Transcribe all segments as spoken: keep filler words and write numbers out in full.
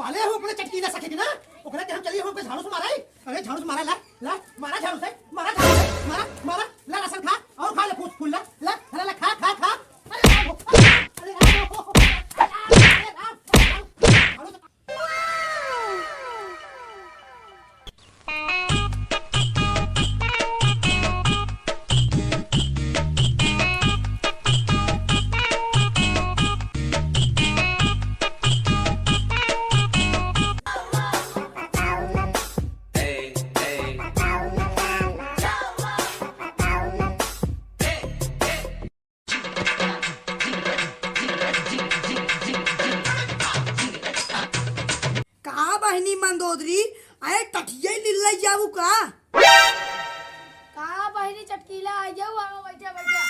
अरे हो अपने चटकीला सखे के ना, ओकरे के हम चलिए हो पे झाड़ू से मारा ही। अरे झाड़ू से मारा, ला, ला, मारा झाड़ू से, मारा झाड़ू से, मारा, मारा, ला राशन खा, और खा ले फूस फूल, ला, ला, ला, ला, खा, खा, खा। अरे राम हो, अरे राम हो, अरे राम, अरे राम, झाड़ू से का बहिनी मंदोदरी, अरे टठिया लील लइ जाबू का? का बहिनी चटकीला, आ जाऊ, आवा, बैठा, बैठा।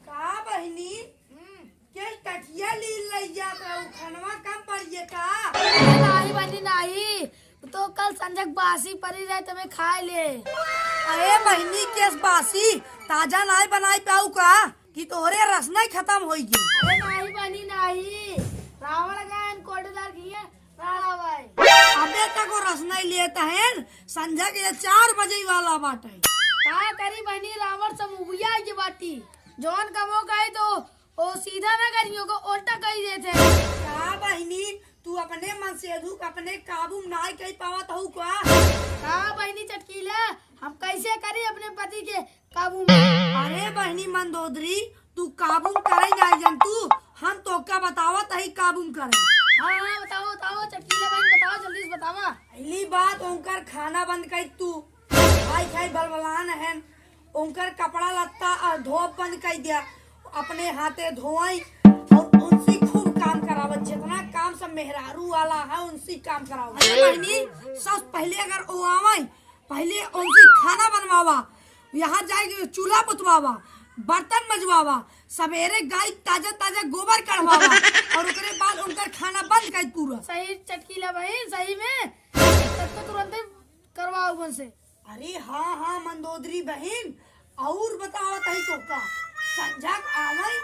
का बहिनी? हम्म। के टठिया लील लइ जात रहू, खनवा कम पड़िए का? अरे नाही बहिनी, नाही। तो कल संझक बासी परी रहे, तमे खाए ले। अरे बहिनी, केस बासी? ताजा नाई बनाई पाऊ का? कि तोहरे रसना ही खतम होई गई। अरे नाही बहिनी, नाही। रावण गयन कोटेदार किए, राणा भाई। अबे तक वो रसना ही लेता है, संझा के चार बजे वाला बाटे। का करी बहिनी, रावण से मुगिया के बाटी। जौन कमो गई तो ओ सीधा ना करी, ओको उल्टा कही देते। का बहिनी, तू अपने मन से दुख अपने काबू में नाय कही पावत हऊ का? का बहिनी चटकीला, हम कैसे करी अपने पति के काबू में? अरे बहिनी मंदोदरी, तू काबू में करे नाय जन तू, हम तोका बतावत हई काबू में करे। हाँ, हाँ, बताओ, बताओ, चटकीला बहिनी, बताओ, जल्दी से बतावा। पहली बात, उनकर खाना बंद कर तू। भाई खाई बलबलान है, उनकर कपड़ा लत्ता और धोब बंद कर दिया, अपने हाथे धोआई और उनसे खूब काम करावा। जितना काम सब मेहरारू वाला है, उनसे काम करावा। अरे बहिनी, सबसे पहले अगर वो आवे, पहले उनसे खाना बनवावा, यहाँ जाके चूल्हा पुतवावा, बर्तन मजवावा, सवेरे गाय ताजा ताजा गोबर कढ़वावा और ओकरे बाद उनकर खाना बंद कर पूरा। सही चटकीला बहिन, सही में। तब तो तुरंते करवाओ उनसे। अरे हाँ, हाँ, मंदोदरी बहिन, और बतावत हई तोका। संझा के आवई,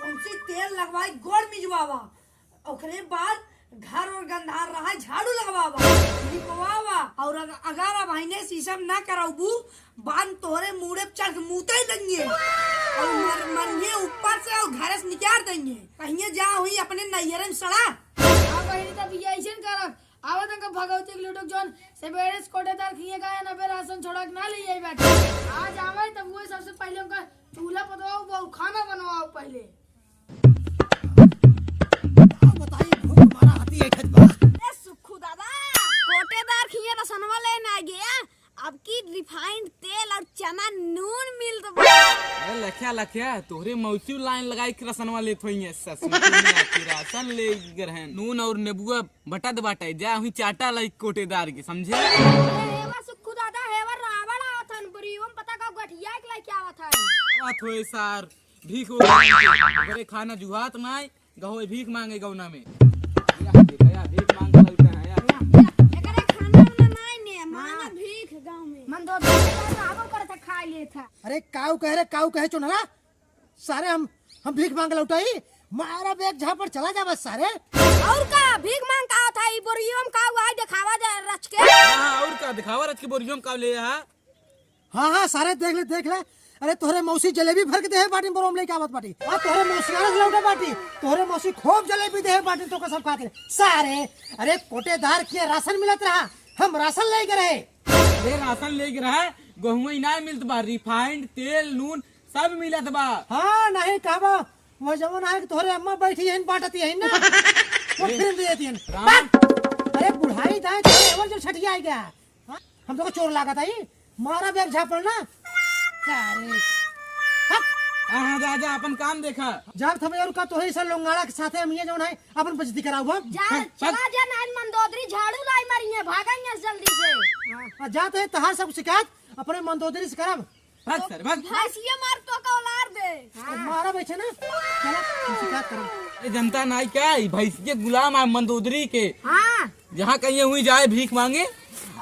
उनसे तेल लगवाई, गोड़ मिजवावा। ओकरे बाद घर और गंधार रहा, झाड़ू लगवावा, लिपवावा। और अग-, अगर अब हइने से सब ना करौबू, बान तोहरे मूड़े पे चढ़ के मूते देंगे। और मर-, मरिए ऊपर से और घर से निकाल देंगे। कहिए जा हुई अपने नैहरे में सड़ा। हाँ बहिनी, तब ये ऐसे न करब। आवत हमका भगवती के लूटो जौन सवेरे से कोटेदार खिए गए ना, बे राशन छोड़ा के ना ले आई बाटे। आज आवे तब वो सबसे पहले हमका चूल्हा पतवाओ, वो खाना बनवाओ पहले। का बताई, भूख मारा हाथी ऐठत बा। ए सुखू दादा, कोटेदार खिए रसनवा लेन आ गया। अब की refined तेल और चना नून मिलत बा। अरे लख्या, लख्या, तोहरे मौसी लाइन लगाई के रसनवा लेत होइए। ससुर के राशन ले गिर हैं। नून और नेबुआ बटा दे बाटे, जा हुई चाटा लाई कोटेदार के, समझे? अरे हेवा सुखू दादा, हेवा रावण आवत हन, बुरी ओम पता का गठिया के लेके आवत हन। आवत होए सार, भीख हो गई, ओकरे खाना जुहात नाय, गहो भीख मांगे गौना में। या, या, भीख मांग के लौटे हैं, या। एकरे खाना उना नाय ने, मांगे हाँ। भीख गाँव में। मंदोदरी के पास आबो करत है, खा लेत है। अरे काऊ कहे रे, काऊ कहे चुनरा? सारे हम, हम भीख मांग लौटाई, मारा बेग झापड़ चला जा बस सारे। और का भीख मांग का होत है, ई बोरियो में का हुआ है, दिखावा दे रच के। हाँ, हाँ, और का दिखावा रच के बोरियो में का ले है? हाँ, हाँ, सारे देख ले, देख ले। अरे तोहरे मौसी जलेबी भर के देहे बाटी, बोरो में लेके आवत बाटी। हाँ, तोहरे मौसी आरस लौटे बाटी, तोहरे मौसी खूब जलेबी देहे बाटी, तो कसम खात रहे। सारे, अरे कोटेदार के राशन मिलत रहा, हम राशन लेके रहे। अरे राशन लेके रहे, गहुआ ही ना मिलत बा, refined तेल, नून, सब मिलत बा। हाँ, नहीं कहबा, वो जवन आए कि तोहरे अम्मा बैठी हैं, बांटती हैं ना, वो ए, फिर दे देती हैं। राम। बात! अरे बुढ़ाई दाए, तोहरे एवर जो छठिया आई गया। हाँ? हम तो चोर लागत आई, मारा बेग झापड़ ना। सारे। हट। हाँ, हाँ, जा, जा, अपन काम देखा। जान थमे और का तोहरे इस लोंगाड़ा के साथे हम ये जवन है, अपन बेइज्जती कराऊ हम। जा, हट, चला हट। जा, नान मंदोदरी झाड़ू लाई मारी है, भागेंगे जल्दी से। हाँ, जाते हैं तहार सब शिकायत अपने मंदोदरी से करब। भाग सर, भाग। भैंसिया मार तो कौलार दे। तो मारा बैठे ना। चला, शिकायत करब। ये जनता नाई क्या? ई भैंसिया गुलाम आ मंदोदरी के। हाँ। जहाँ कहीं हुई जाए भीख मांगे,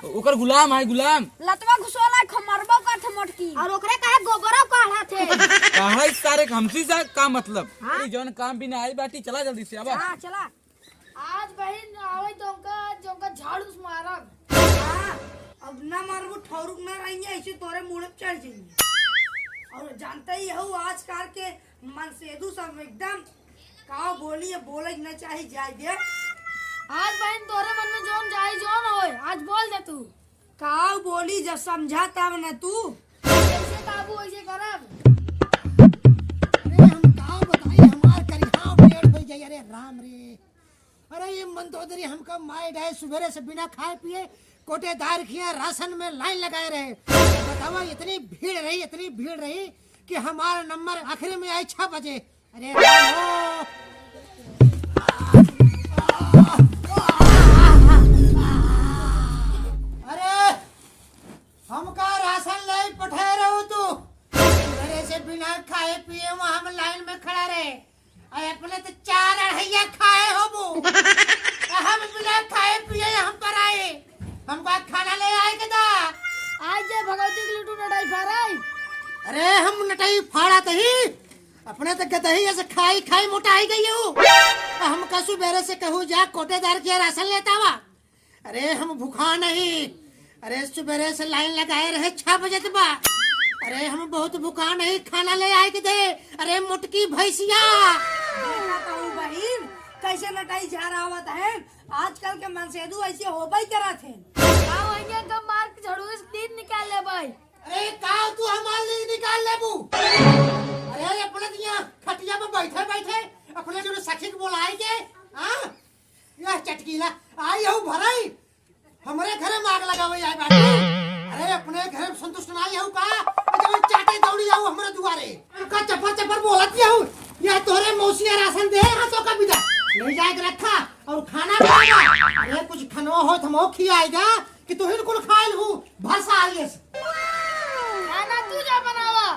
ओकर गुलाम है, गुलाम। लतवा घुसोला खमरबो करत मोटकी। और ओकरे काहे गोगरो काढ़त है? काढ़ा इस सारे के हमसी से का मतलब? हाँ? अरे जौन काम भी ना आई बाटी, चला जल्दी से, आवा। हाँ, चला। आज बहिन आवे तो उनका, जो उनका झाड़ू से मारब। हाँ, अब ना मारबू, ठौरुक ना रहेंगे, ऐसे तोरे मुड़े पे चढ़ जाएंगे। और जानते ही हो आजकल के मनसेदू सब एकदम का बोली, ये बोले के ना चाही, जाए दे। आज बहिन तोरे मन में जौन जाई जौन होए, आज बोल दे तू। का बोली, जब समझा तब न तू। जैसे काबू वैसे करब। अरे हम का बताई, हमार करिहा पेट हो जाई। अरे राम रे, अरे ये मंदोदरी हमका मार डाए, सुबेरे से बिना खाए पिए कोटेदार के यहाँ राशन में लाइन लगाए रहे। बतावा, इतनी भीड़ रही, इतनी भीड़ रही कि हमारा नंबर आखिरी में आई छह बजे। अरे राम हो। अरे हमका राशन ले पठाए रहो तू। सुबेरे से बिना खाए पिए वहाँ हम लाइन में खड़ा रहे। अरे अपने तो चार अढ़ैया खाए होबू। हम बिना खाए पिए हम पर आए। हमका खाना ले आए के दा। आज जे भगवती के लुटू नटाई खा रही। अरे हम नटाई फाड़ा तही। अपने तो गदही ऐसे खाई खाई मोटाई गई हो। हमका सुबेरे से कहू जा कोटेदार के राशन लेता वा। अरे हम भूखा नहीं। अरे सुबेरे से लाइन लगाए रहे छह बजे से बा। अरे हम बहुत भूखा नहीं, खाना ले आए के दे। अरे मोटकी भैंसिया। देखा तहू बहिन, कैसे नटाई झारावत है। आजकल के मनसेदू ऐसे होबे करत है। का वहीं के मार के झड़ू से नींद निकाल ले भाई। अरे का तू हमार नींद निकाल लेबू? अरे अपने दिया खटिया में बैठे बैठे अपने जो सखी के बोलाई के, हाँ? यह चटकीला आई हऊ भरई, हमरे घरे में आग लगावे आए बाटे। अरे अपने घरे में संतुष्ट नाई हऊ का? जब चाटे दौड़ी आऊ हमरे दुआरे। का चपर चपर बोलत हऊ? यह तोरे मौसिया राशन दे, हाँ तो का बिदा। ले जाए के रखा और खाना बनावा। अरे कुछ खनवा होत हमहू खियाएगा कि तू ही कुल खाइल हऊ भर साल ये से। खाना तू जा बनावा।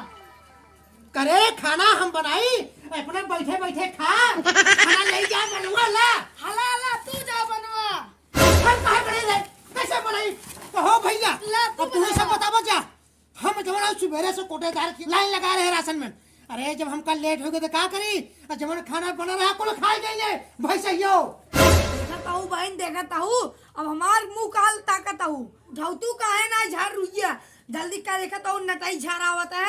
करे खाना हम बनाई, अपने बैठे बैठे खा। खाना ले जा बनवा ला। हला हला तू जा बनवा। हम काहे बने रे? कैसे बनाई? कहो भैया, ला, तू अब तुम्हें सब बना। बतावा जा। हम जवन आज सुबेरे से कोटेदार की लाइन लगा रहे राशन में। अरे, जब हमका लेट हो गया तो का करी? और जवन खाना बना रहा, कुल खाई गई है, भैंस यो। देखत हऊ बहन, देखत हऊ, अब हमार मुंह काल ताकत हऊ। उठाऊ तू काहे ना झाड़ रुइया? जल्दी कर, देखत हऊ नटाई झाड़ आवत है।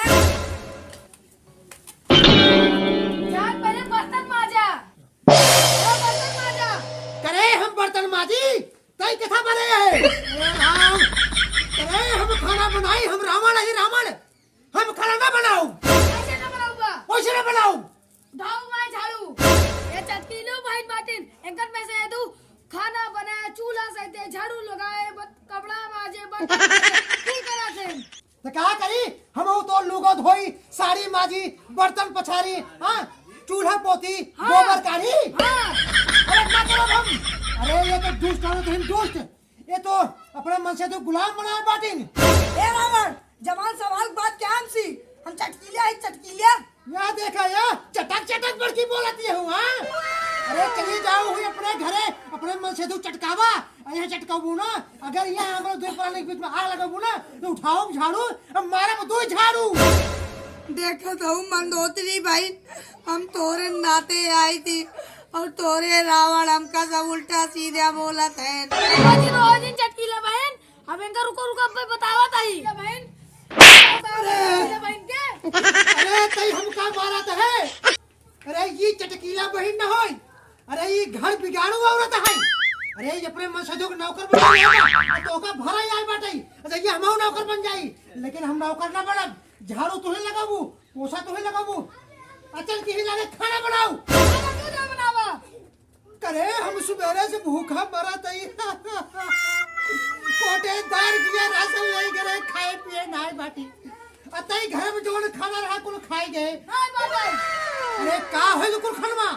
जा पहले बर्तन माजा। करे हम बर्तन माजी, तई कथा बने है। अरे राम, करे हम खाना बनाई, हम रावण ही रावण, हम खाना ना बनाऊ। कैसे ना बनाऊबा? कैसे ना बनाऊ? ढाऊ माय झाड़ू। ये चटकीलो भाई बाटिन, एकर में से तू खाना बनाए, चूल्हा सहिते, झाड़ू लगाए, बत-, कपड़ा माजे, बर्तन माजे, कुल करा थे। तो का करी? हम तो लुगो धोई, साड़ी माजी, बर्तन पछारी, हाँ, चूल्हा पोती, हाँ। गोबर काढ़ी। हाँ। अरे का करब हम? अरे ये तो दुष्ट हो, तो हम दुष्ट। ये तो अपने मन से तो गुलाम बनाए बाटिन। ए रावण, जबान संभाल के बात क्या हमसी? हम चटकीले है, चटकीले। या देखा या, चटक चटक बड़की बोलत ये हूँ, हाँ? अरे चली जाओ हुई अपने घरे, अपने मन से तू चटकावा, अरे यहाँ चटकाबू ना, अगर यहाँ हमारे दो प्राणी के बीच में आग लगाबू ना, तो उठाओ झाड़ू, अब मारा दो झाड़ू। देखत हूँ मंदोदरी बहिन, हम तोरे नाते आई थी और तोरे रावण हमका सब उल्टा सीधा बोलत है। रोज रोज इन चटकीला बहन, अब इनका रुको, रुको, अब मैं बतावा ताई। ये बहन, अरे। ये बहन के? अरे, तई हमका मारत है? अरे, ये चटकीला बहिन न होई। अरे, ये घर बिगाड़ू औरत है। अरे, ये अपने मन से जो नौकर बना लिया ना, तो ओका भरा ही आए बाटे। अच्छा, ये हमहू नौकर बन जाई, लेकिन हम नौकर ना बनब। झाड़ू तुहे लगाबू, पोछा तुहे लगाबू। अचल की ही लागे खाना बनाऊ। खाना तू ना बनावा। करे हम सुबेरे से भूखा मरत हई। कोटेदार किया राशन ले गए, खाए पिए नाय बाटी। अतई घर में जौन खाना रहा, कुल खाए गए। नाय बाटे। अरे का होइल कुल खनवा?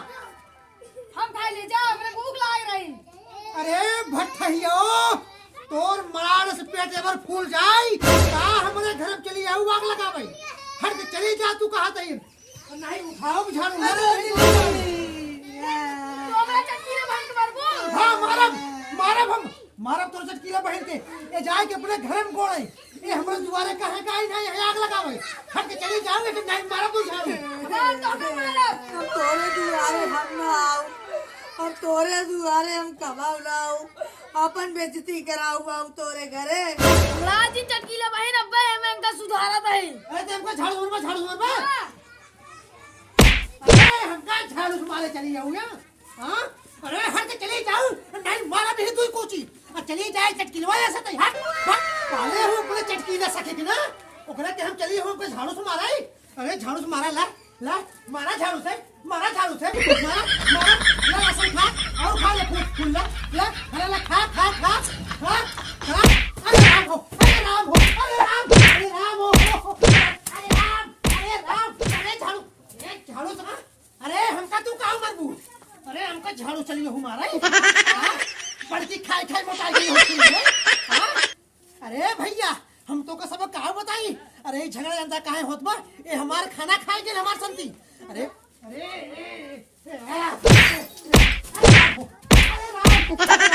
हम खाए ले जा, हमरे भूख लाग रही। अरे भट्ठहियो, तोर मराड़ से पेट एबर फूल जाई। का हमरे घर में चली आऊ आग लगावे? हट के चली जा, तू कहा तई। नहीं उठाओ झाड़ू। अरे, नहीं, नहीं, नहीं। तो हमरा चटकीला बहिन के मारबो? हाँ, मारब, मारब हम। मारब तोर चटकीला बहिन के। ए जाए के अपने घर में गोड़े। ए हमरे दुआरे काहे का आई ना, यहाँ आग लगावे। हट के चली जाओ, नहीं तो नहीं मारब तू झाड़ू। हम तो के मारब। हम तोरे दुआरे हम ना आओ। हम तोरे दुआरे हम कमाऊ ना आओ। अपन बेइज्जती कराऊ आओ तोरे घरे। लाजी चटकीला बहिन, अब्बे हम इनका सुधारत है। अरे ते हमका झाड़ू मारबा, झाड़ू मारबा। हाँ। अरे हमका झाड़ू से मारे चली जाऊ यहाँ। हाँ? अरे हट के चली जाऊ, नहीं मारा भी तू कोची। आ चली जाए चटकीलवा ऐसे तो हट, हट। पाले हूँ अपने चटकीला सखे के ना, ओकरा के हम चली हूँ अपने झाड़ू से मारा ही। अरे झाड़ू से मारा ला, ला, मारा झाड़ू से, मारा झाड़ू से, मारा, मारा, ला, ला, सब खा, और खा ले फूल, फूल ला, ला, अरे ला, खा, खा, खा, खा, खा। अरे राम हो, अरे राम हो, अरे राम, अरे राम हो, अरे राम, अरे राम, अरे झाड़ू, अरे झाड़ू से मार। अरे हमका तू काऊ मरबू? अरे हमका झाड़ू चलिए हूँ मारा। हाँ? बड़की खाई खाई मोटाई गई होती है। हाँ? अरे भैया, हम तो का सब काऊ बताई। अरे झगड़ा जानता काहे होत बा? ए हमार खाना खाए के हमार संती। अरे, अरे, ए, ए, ए, ए, अरे राम हो, अरे राम हो, अरे